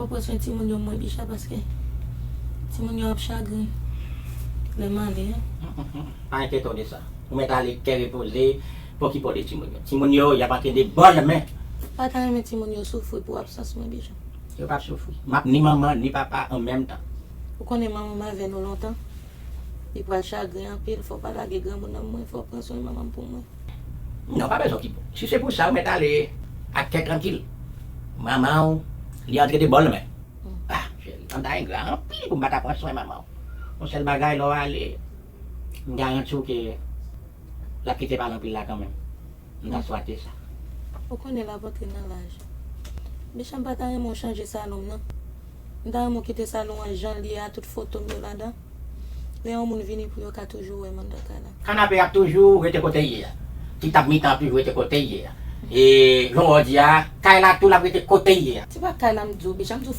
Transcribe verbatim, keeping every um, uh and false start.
Fò pran swen timoun yo mwen, Bicha, paske timoun yo ap chagren lè m ale a. Pa enkyete w de sa. Ou mèt ale kè repoze, pokipe w de timoun yo. Timoun yo, y ap antre de bò nan men. Pa ta renmen timoun yo soufri pou absans mwen, Bicha. Yo p ap soufri. M ap ni manman, ni papa an menm tan. Ou konnen manman m avè nou lontan. Li pral chagren anpil, fò w pa lage granmoun nan mwen, fò w pran swen manman m pou mwen. Non, pa bezwen okipe w. Si se pou sa, ou mèt ale ak kè trankil. Manman w, li antre de bò nan men. Ah, cheri, m ta engra anpil pou m pa ta pran swen manman w. Yon sèl bagay, lè w ale, m garanti w ke l ap kite pale anpil la kanmenm. M ta swate sa. Ou konnen l ap antre nan laj. Bicha, m pa ta renmen w chanje salon m nan. M ta renmen w kite salon an jan l ye a, tout foto m yo ladan. Lè yon moun vini pou yo ka toujou wè m anndan kay la. Kanape ap toujou rete kote l ye a. Ti tab mitan ap toujou rete kote l ye a. E jan w di a, kay la tou l ap rete kote l ye a. Se pa kay la m di w, Bicha, m di w